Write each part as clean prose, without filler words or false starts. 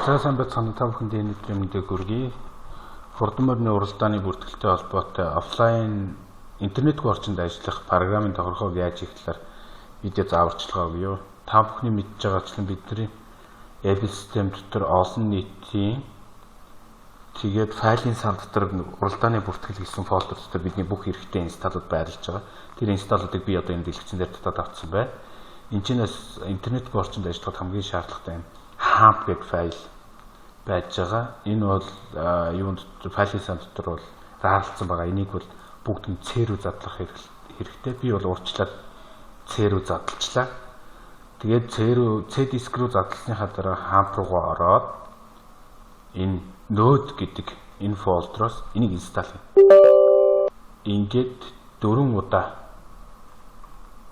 За, сайн байцгаана, та бүхэнд энэ өдрийн мэндийг хүргэе. Хурдан морины уралдааны бүртгэлтэй холбоотой офлайн интернетгүй орчинд ажиллах програмын тохиргоог яаж хийх талаар видео зааварчилгаа өгье. Та бүхний мэдж байгаачлан бидний Apple систем дотор олон нийтийн, тэгээд файлын сан дотор уралдааны бүртгэл гэсэн folder дотор бидний бүх хэрэгтэй install ууд байрлаж байгаа. Тэр install уудыг би одоо энэ дэлгэцэн дээр татаад авчихсан байна. Энд чинээс интернетгүй орчинд ажиллахад хамгийн шаардлагатай юм XAMPP гэх файл байж байгаа. Энэ бол юунд файлын сан дотор бол RAR лцсан байгаа. Энийг бол бүгд нь C рүү задлах хэрэгтэй. Би бол уучлаад C рүү задалчлаа. Тэгээд C рүү, C диск рүү задлсныхаа дараа XAMPP руугаа ороод энэ node гэдэг энэ folder оос энийг install хий. Ингээд дөрвөн удаа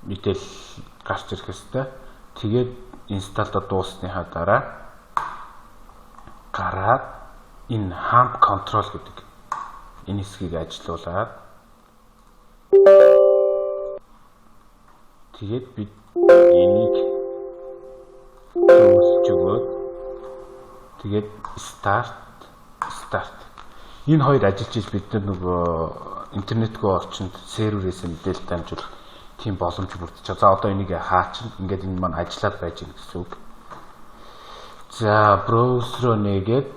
мэдээлэл гарч ирэх ёстой. Тэгээд install даа дууссныхаа дараа гараад энэ XAMPP control гэдэг энэ хэсгийг ажилуулад, тэгээд бид энийг зөвлөж өгөөд, тэгээд start, start, энэ хоёр ажиллаж иж бид нар нөгөө интернетгүй орчинд серверээс мэдээлэл дамжуулах тийм боломж бүрдэж байгаа. За, одоо энийг хаачин, ингээд энэ маань ажиллаад байж гэнэ гэсэн үг. За, браузер руу нээгээд,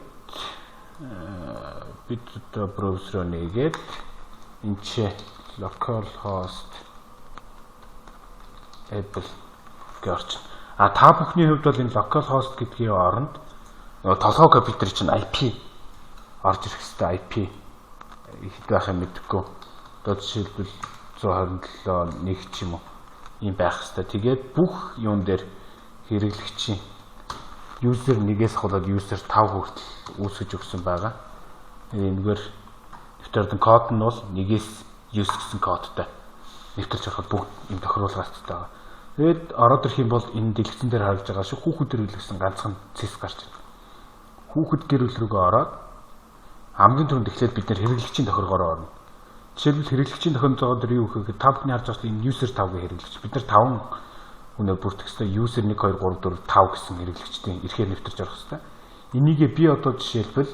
бид одоо браузер руу нээгээд энэ чи localhost Apple гэж орчин. А та бүхний хувьд бол энэ localhost гэдгийн оронд толгой компьютер чинь IP орж ирэх хэвээр, IP хэд байх юм мэдэхгүй. Одоо жишээлбэл 127 нэг ч юм уу ийм байх хэвээр. Тэгээд бүх юун дээр хэрэглэгчийн user 1-ээс хаваад user 5 хүртэл үүсгэж өгсөн байгаа. Энэгээр нэвтэрдэн код нь бол 1-ээс 9 гэсэн кодтой нэвтэрч ороход бүгд юм тохируулгаацтай байгаа. Тэгээд ороод ирэх юм бол энэ дэлгэцэн дээр харагдж байгаа шиг хүүхэд гэр бүл гэсэн ганцхан цэс гарч ирнэ. Хүүхэд гэр бүл рүүгээ ороод хамгийн түрүүнд эхлээд бид нэр хэрэглэгчийн тохиргоороо орно. Жишээлбэл, хэрэглэгчийн тохиолдолд дээр юу гэхээр та бүхний харж байгаа энэ user 5 гэх хэрэглэгч. Бид нар 5 хүнээр бүртгэх ёстой, user 1 2 3 4 5 гэсэн хэрэглэгчдийн эрхээр нэвтэрч орох ёстой. Энийгээ би одоо жишээлбэл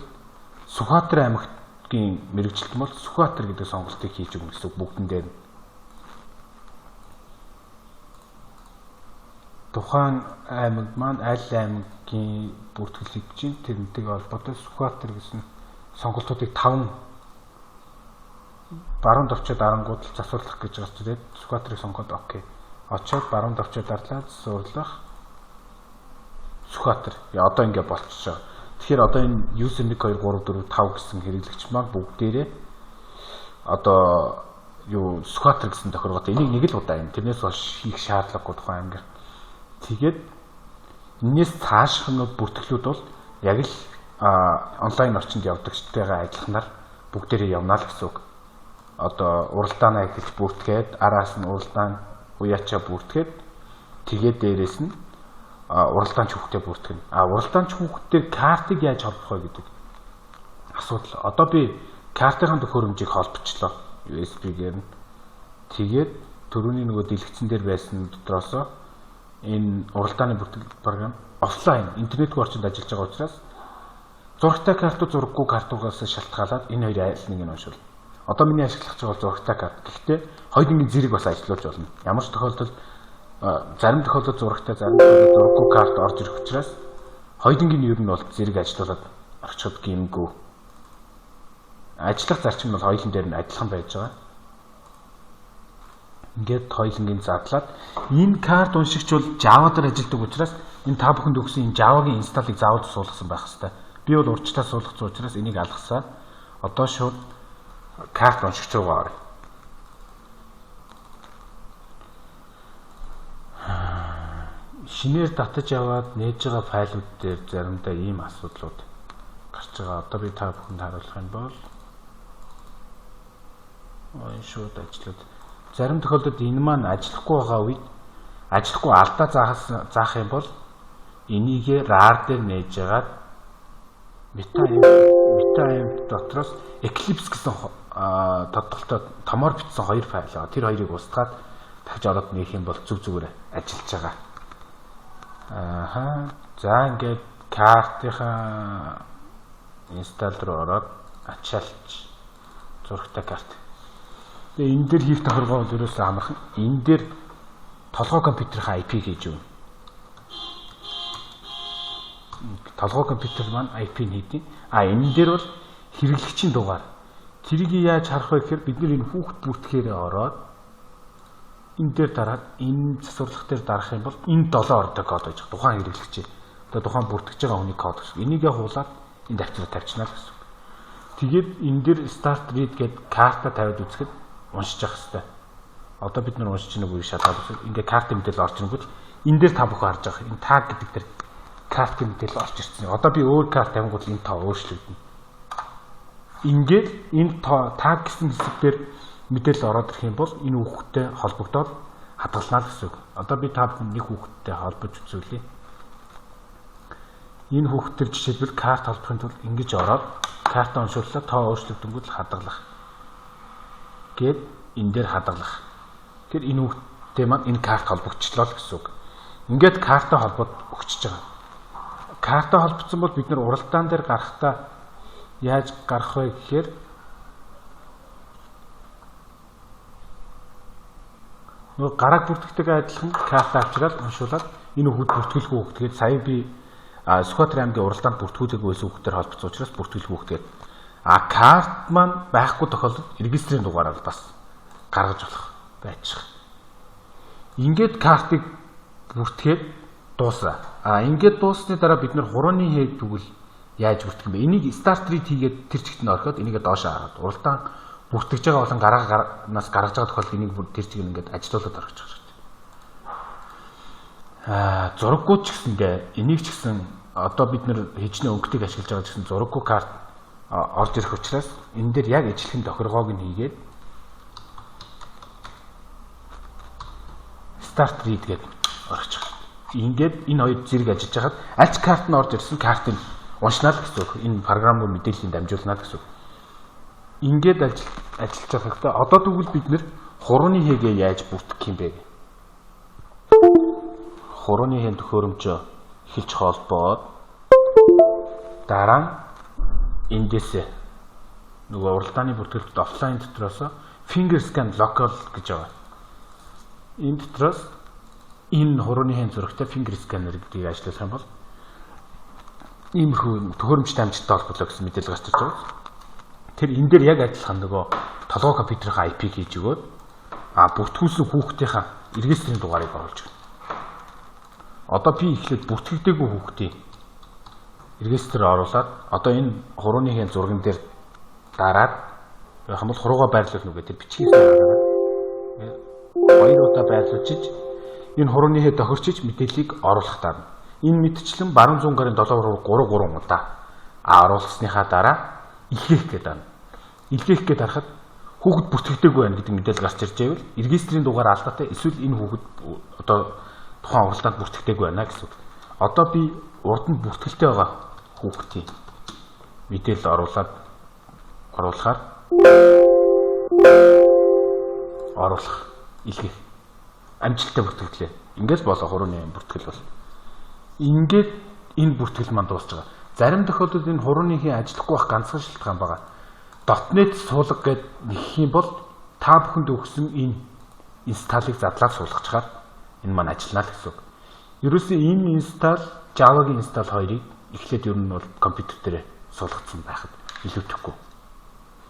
Сүхбаатар аймгийн мэргэжилтэн бол Сүхбаатар гэдэг сонголтыг хийж өгнө гэсэн үг бүгдэн дээр нь. Тухайн аймаг маань аль аймгийн бүртгэл хийж чинь тэрнтэйгээ холбоотой Сүхбаатар гэсэн сонголтуудыг 5 баруун товчоо дарангууд л засварлах гэж гарч ирээд Сүхбаатарыг сонгоод okay. Очоод баруун товчоо дарлаа, засварлах, Сүхбаатар. Я, одоо ингэ болчихж байгаа. Тэгэхээр одоо энэ user 1 2 3 4 5 гэсэн хэрэглэгч маань бүгдээрээ одоо юу Сүхбаатар гэсэн тохиргоотой. Энийг нэг л удаа юм. Тэрнээс хойш хийх шаардлагагүй тухайн аймгаар. Тэгээд энэс цаашх нь бүртгэлүүд бол яг л онлайн орчинд явдагчтайгаа адилханаар бүгдээрээ явна л гэсэн үг. Одоо уралдаанаа эхэлж бүртгээд, араас нь уралдаан уяачаа бүртгээд, тэгээд дээрэс нь уралдаанч хүүхдээ бүртгэнэ. А уралдаанч хүүхдээ картыг яаж холбох вэ гэдэг асуудал. Одоо би картын төхөөрөмжийг холбочлоо USB-гээр нь. Тэгээд түрүүний нөгөө дэлгэцэн дээр байсан дотроосоо энэ уралдааны бүртгэл програм офлайн интернетгүй орчинд ажиллаж байгаа учраас зурагтай картуу, зураггүй картуугаас шалтгаалаад энэ хоёрын аль нэг нь уншвал. Одоо миний ашиглах байгаа бол зурагтай карт. Гэхдээ хоёулангийн зэрэг бас ажиллуулж болно. Ямар ч тохиолдолд, зарим тохиолдолд зурагтай, зарим тохиолдолд зураггүй карт орж ирэх учраас хоёулангийн ер нь бол зэрэг ажиллуулад орчиход гэмгүй. Ажиллах зарчим нь бол хоёулан дээр нь адилхан байж байгаа. Ингээд хоёулангийн задлаад энэ карт уншигч бол Java дээр ажилладаг учраас энэ та бүхэнд өгсөн энэ Java-гийн install ыг заавал суулгасан байх хэрэгтэй. Би бол урьдчилаа суулгасан учраас энийг алгасаа. Одоо шууд карт уншигч руугаа оръё. Шинээр татаж аваад нээж байгаа файлууд дээр заримдаа ийм асуудлууд гарч байгаа. Одоо би та бүхэнд харуулах юм бол энэ шууд ажиллаад, зарим тохиолдолд энэ маань ажиллахгүй байгаа үед, ажиллахгүй алдаа заах юм бол энийгээ RAR дээр нээж ягаад meta дотроос Eclipse гэсэн тодголтой томоор бичсэн хоёр файл байгаа. Тэр хоёрыг устгаад дахиж ороод нээх юм бол зүг зүгээр ажиллаж байгаа. Ааха. За, ингээд Картынхаа install руу ороод ачаалч зурагтай карт. Тэгээ энэ дээр хийх тохиргоо бол ерөөсөө амархан. Энэ дээр толгой компьютерийн IP хийж өгнө. Толгой компьютер маань IP-г хийдэг. А энэ дээр бол хэрэглэгчийн дугаар. Тэрийг яаж харах вэ гэхээр бид нар энэ хүүхд бүртгэхээрээ ороод энэ дээр дараад энэ засварлах дээр дарах юм бол энэ 7 ордог код байж тухайн хэрэглэгч. Одоо тухайн бүртгэж байгаа хүний код гэсэн. Энийгээ хуулаад энд авчираа тавьчихна л гэсэн. Тэгээд энэ дээр start read гээд карта тавиад үзэхэд уншиж явах хэрэгтэй. Одоо бид нар уншиж байгаа үгийг шалгаад үзэх. Ингээ картын мэдээлэл орж ирэнгүүт энэ дээр та бүхэн харж байгаа. Энэ tag гэдэг дээр картын мэдээлэл орж ирсэн. Одоо би өөр карт тавингууд энэ тоо өөрчлөгдөнө. Ингээд энэ тоо tag гэсэн хэсэг дээр мэдээлэл ороод ирэх юм бол энэ хүүхэдтэй холбогдоод хадгалнаа л гэсэн үг. Одоо би та бүхэн нэг хүүхэдтэй холбож үзүүлье. Энэ хүүхдээр жишээлбэл карт холбохын тулд ингэж ороод карта уншууллаа, тоо өөрчлөгдөнгүүт л хадгалах. Гээд энэ дээр хадгалах. Тэгэхээр энэ хүүхдтэй маань энэ карт холбогдчихлоо л гэсэн үг. Ингээд карта холбоод өгчөж байгаа. Карта холбогдсон бол бид нар уралдаан дээр гарахдаа яаж гарах вэ гэхээр нөгөө гарааг бүртгэдэг адилхан карта авчираад уншуулад энэ хүүхэд бүртгэлгүй хүүхэд гээд сая би Сүхбаатар аймгийн уралдаанд бүртгүүлээгүй байсан хүүхдээр холбогдсон учраас бүртгэлгүй хүүхэд гээд а карт маань байхгүй тохиолдолд регистрийн дугаараар бас гаргаж болох байчих. Ингээд картыг бүртгээд дуусаа. А ингээд дууссаны дараа бид нар хурууны хээ тэгвэл яаж бүртгэх юм бэ? Энийг start read хийгээд тэр чигт нь орхиод энийгээ доошоо хараад уралдаан бүртгэж байгаа болон гараагаас гаргаж байгаа тохиолдолд энийг бүр тэр чиг ингээд ажилуулад орхиж байгаа хэрэгтэй. Зураггүй ч гэсэндээ энийг ч гэсэн одоо бид нар хичнээн өнгөтийг ашиглаж байгаа ч гэсэн зураггүй карт орж ирэх учраас энэ дээр яг ижилхэн тохиргоог нь хийгээд start read гэдэг орхиж байгаа. Ингээд энэ хоёр зэрэг ажиллаж байхад аль ч карт нь орж ирсэн картыг уншнаа л гэсэн үг. Энэ програм руу мэдээллийг дамжуулнаа л гэсэн үг. Ингээд ажиллаж байхдаа одоо тэгвэл бид нэр хурууны хэгээ яаж бүртгэх юм бэ? Хурууны хэн төхөөрөмжөө эхэлж холбоод дараа нь эндээсээ нөгөө уралдааны бүртгэлд офлайн дотроос finger scan local гэж байгаа. Энэ дотроос энэ хурууны хэн зурагтай finger scanner гэдгийг ажиллуулах юм бол иймэрхүү төхөөрөмжтэй амжилттай холбоолоо гэсэн мэдээлэл гарч ирж байгаа. Тэр энэ дээр яг адилхан нөгөө толгой компьютерийнхаа IP хийж өгөөд бүртгүүлсэн хүүхдийнхаа регистрийн дугаарыг оруулж өгнө. Одоо би эхлээд бүртгэгдээгүй хүүхдийн регистр оруулаад одоо энэ хурууны хэн зурган дээр дараад байх юм бол хуруугаа байрлуулна гэдэг тэр бичгийг дараад хоёр удаа байрлуулчиж энэ хурууны хэ тохирчиж мэдээллийг оруулах дарна. Энэ мэдчлэн баруун зүүн гарын 7 3 3 удаа оруулсныхаа дараа илгээх гэдэг дарна. Илгээх гээд дарахад хүүхэд бүртгэгдээгүй байна гэдэг мэдээлэл гарч ирж байвал регистрийн дугаар алдаатай эсвэл энэ хүүхэд одоо тухайн уралдаанд бүртгэгдээгүй байна гэсэн үг. Одоо би урд нь бүртгэлтэй байгаа хүүхдийн мэдээлэл оруулаад оруулахаар оруулах илгээх амжилттай бүртгэлээ. Ингээл болоо хурууны бүртгэл бол. Ингээд энэ бүртгэл маань дуусч байгаа. Зарим тохиолдолд энэ хурууныхын ажиллахгүй байх ганцхан шалтгаан байгаа. .net суулга гэд нэгэх юм бол та бүхэнд өгсөн энэ install-ыг задлаад суулгачаар энэ маань ажиллана л гэсэн үг. Ерөөсөө энэ install, Java-гийн install хоёрыг эхлээд ер нь бол компьютер дээр суулгацсан байхад илүүтэхгүй.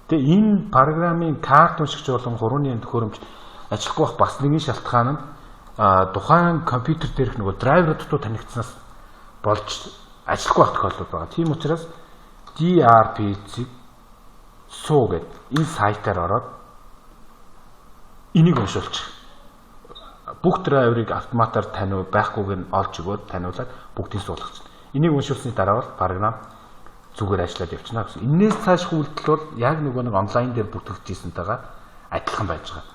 Тэгээ энэ программын карт уншигч болон хурууны төхөөрөмж ажиллахгүй байх бас нэгэн шалтгаан нь тухайн компьютер дээрх нөгөө драйвер дутуу танигдсанаас болж ажиллахгүй байх тохиолдол байгаа. Тийм учраас DRP-ийг суу гэд энэ сайтаар ороод энийг уншуулчих. Бүх драйверыг автоматар таниу байхгүйг нь олж өгөөд таниулаад бүгдийг суулгачихна. Энийг уншуулсны дараа бол програм зүгээр ажиллаад явчихна гэсэн. Энээс цааш үйлдэл бол яг нөгөө нэг онлайн дээр бүртгэж ийсэнтэйгээ адилхан байж байгаа.